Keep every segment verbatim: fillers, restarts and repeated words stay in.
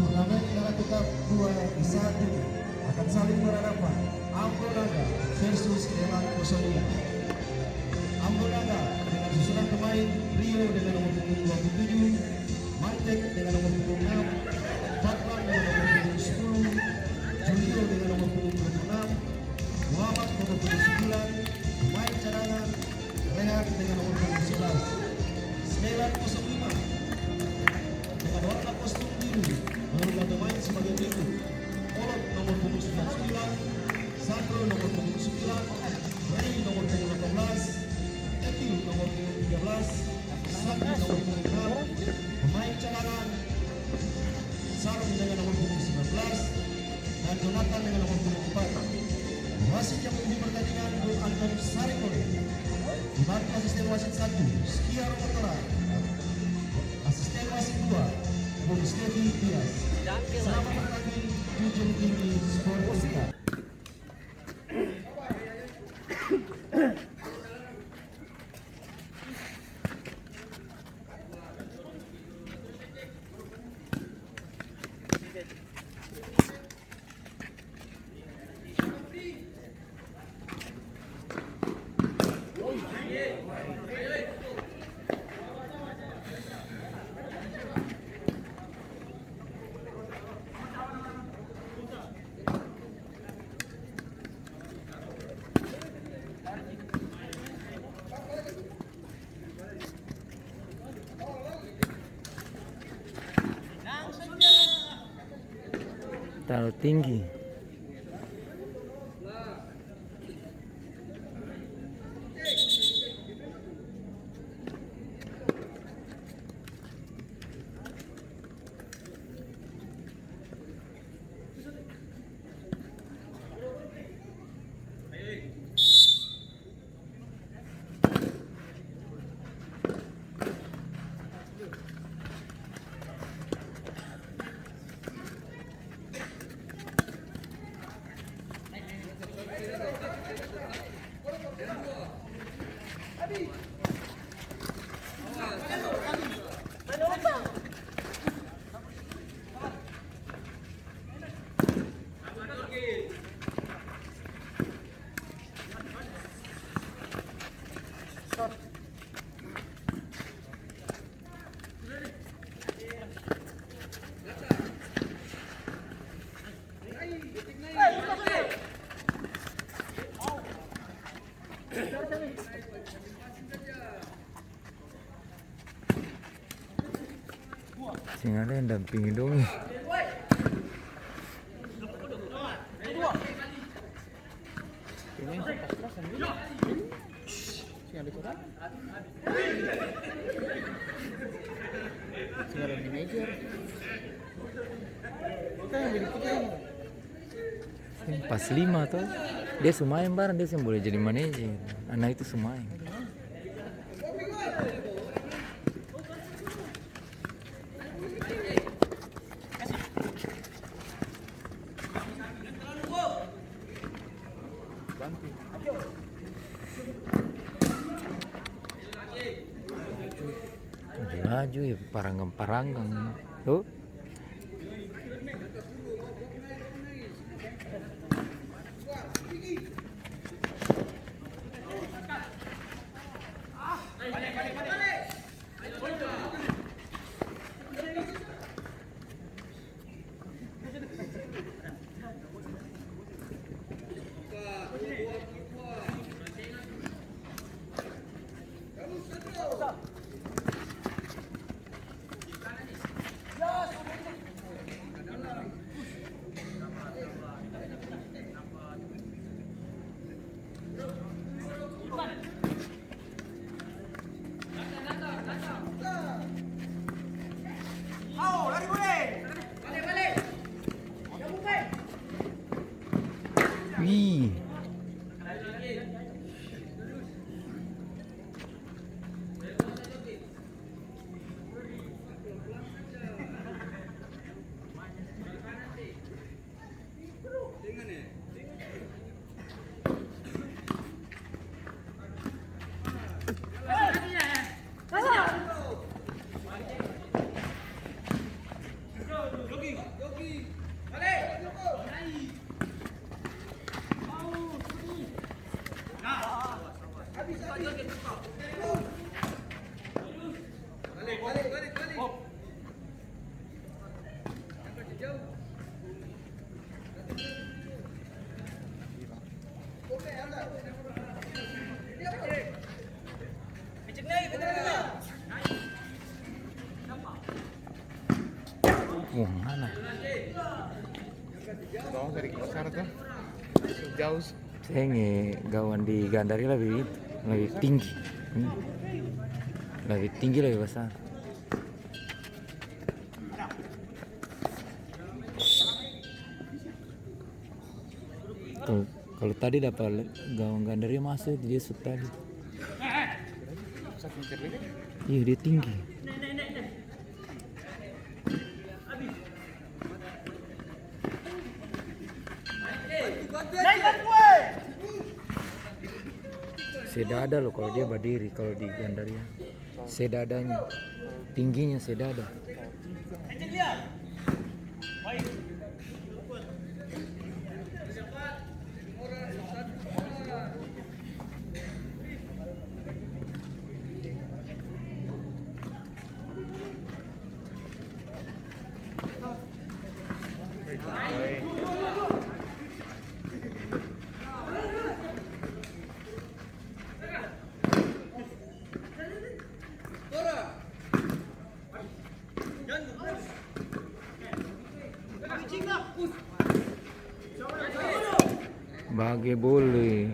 Turnamen Karate Cup dua di saat ini akan saling berhadapan, Ambo Naga versus Dewan kosong lima. Ambo Naga dengan susunan pemain Rio dengan nomor punggung dua puluh tujuh, Mantek dengan nomor punggung enam, Fatlan dengan nomor punggung sepuluh, Julio dengan nomor punggung dua puluh enam, Muhammad nomor punggung sembilan, pemain cadangan Rehan dengan nomor punggung sebelas. Snelan kosong lima dengan warna kostum biru menurunkan pemain sebagai berikut: Olot nomor punggung sembilan sembilan, Sandro nomor punggung sembilan, Ray nomor punggung delapan belas, Etil nomor punggung tiga belas, Sandi nomor punggung enam, pemain cadangan Sarung dengan nomor punggung sembilan belas, dan Jonathan dengan nomor punggung empat. Wasit yang memimpin pertandingan, Bung Anton Sarikon. Dibantu asisten wasit satu, Skia Romotora. Asisten wasit dua, Bung Stevi Dias. Selamat bertanding, Junjung Tinggi Sportiva. Talalu tinggi. Seng ada yang dampingi dong. Seng ada manajer. Kita yang jadi kita. Pas lima to, dia su maeng barang, dia seng boleh jadi manajer. Ana itu su maeng. Laju-laju ya, paranggang-paranggang. Tuh. Wah, mana? Gawang sadiki basar to. Jauh. Seng, eh, gawang di Gandaria lebih, lebih tinggi. Hmm. Lebih tinggi, lebih basar. Kalo, kalo tadi dapa le-, gawang Gandaria maso, dia sut tadi. Iya, dia tinggi. Sedada lo kalo dia badiri, kalo di Gandaria. Sedadanya. Tingginya sedada. Bage bole.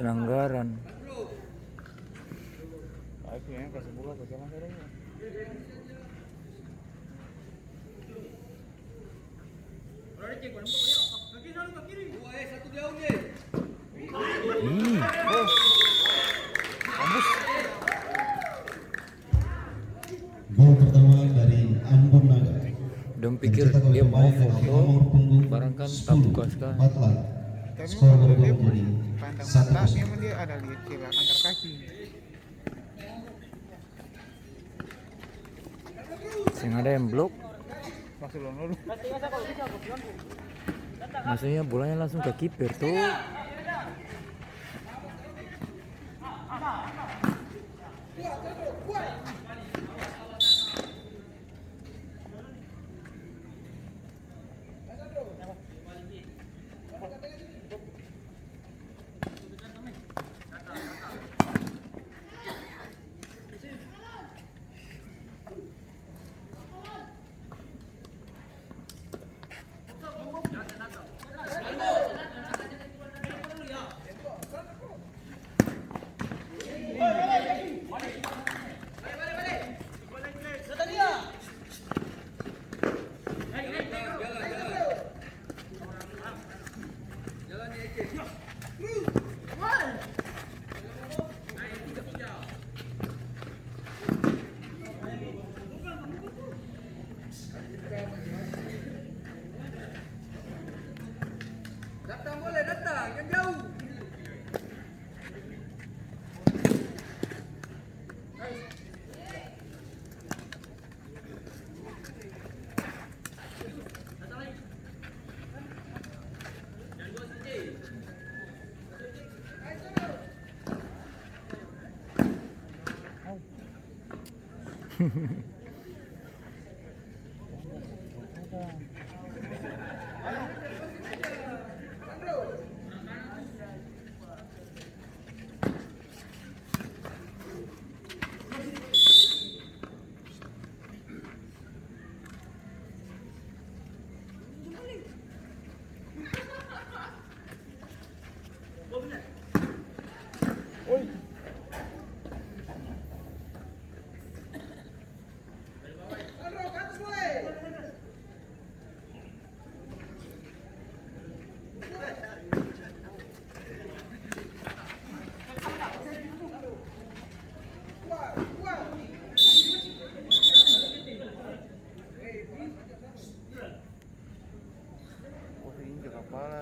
Pelanggaran. Ih. Gol pertama dari Ambon Naga. Dong pikir dia mau foto, barang kan tabuka skali. Skor berubah menjadi satu kosong. Seng ada yang blok. Maksudnya bolanya langsung ke kiper tuh. Datang boleh datang, kan jauh.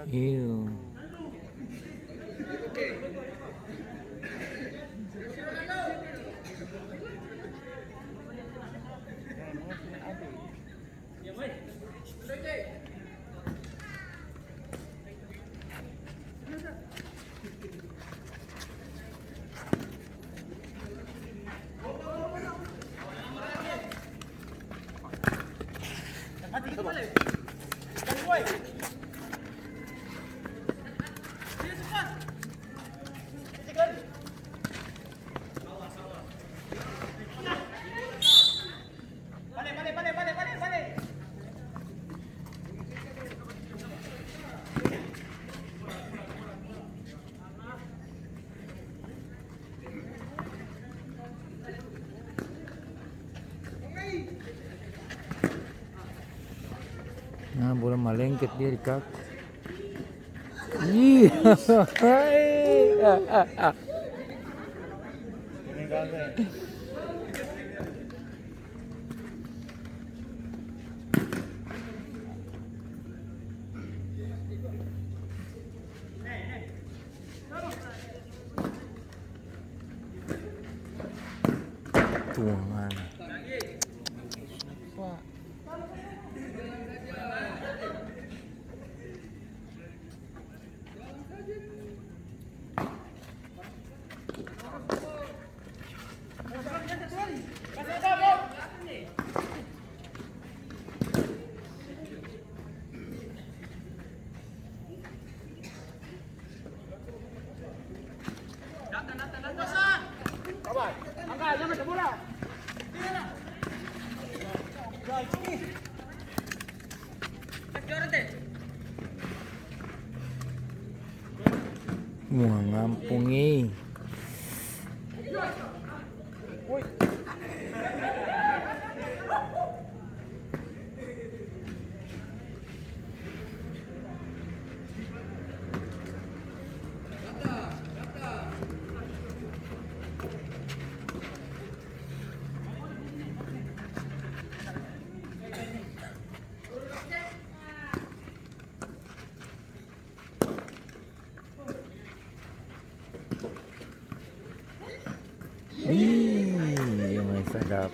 Iyo. Nah, bola malengket dia di kaki. Ih. Tuangan. Muang ampung e. Ih, yang main sadap.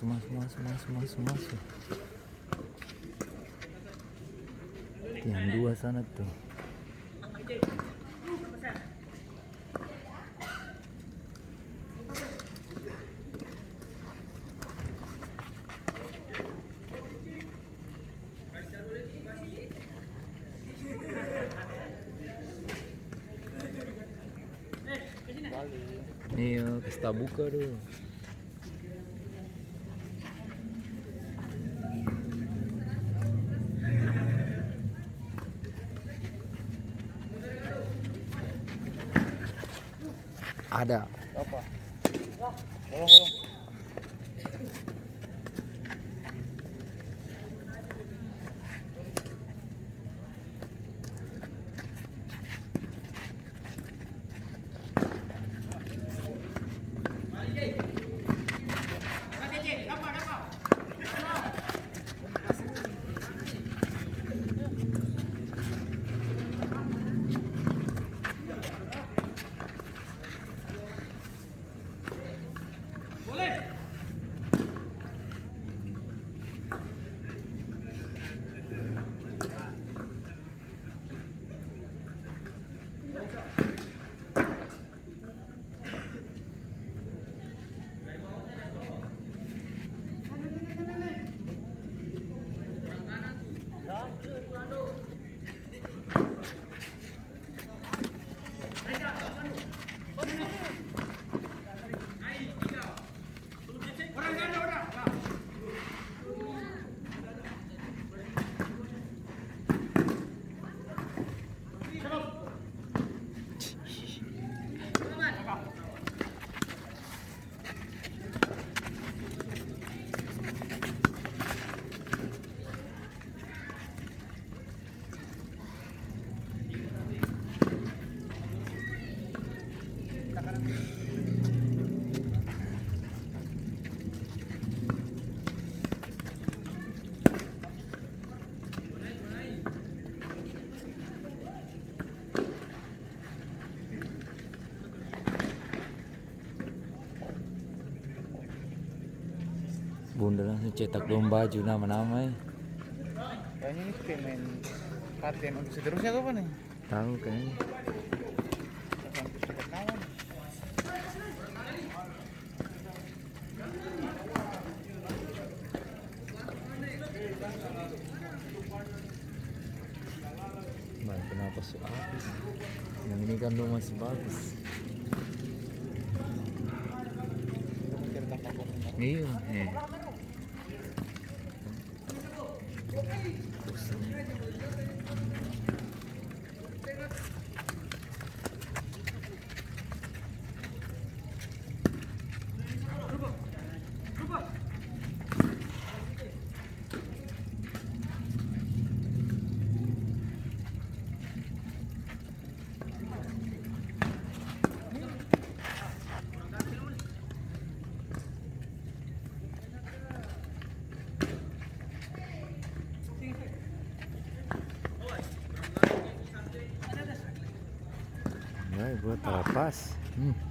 Maso, maso, maso, maso, maso. Tiang dua sana tu. Iyo, kas tabuka tu. Ada. Apa? Tolong, tolong. Bunda langsung cetak dong baju nama-nama, e. Kayaknya ini pemain paten untuk seterusnya atau apa nih? Tahu kayaknya. Bukan untuk cetak nama nih. Nah, kenapa su habis? Yang ini kan dong masih bagus. Iya, eh. Nah, buat talapas. Hmm.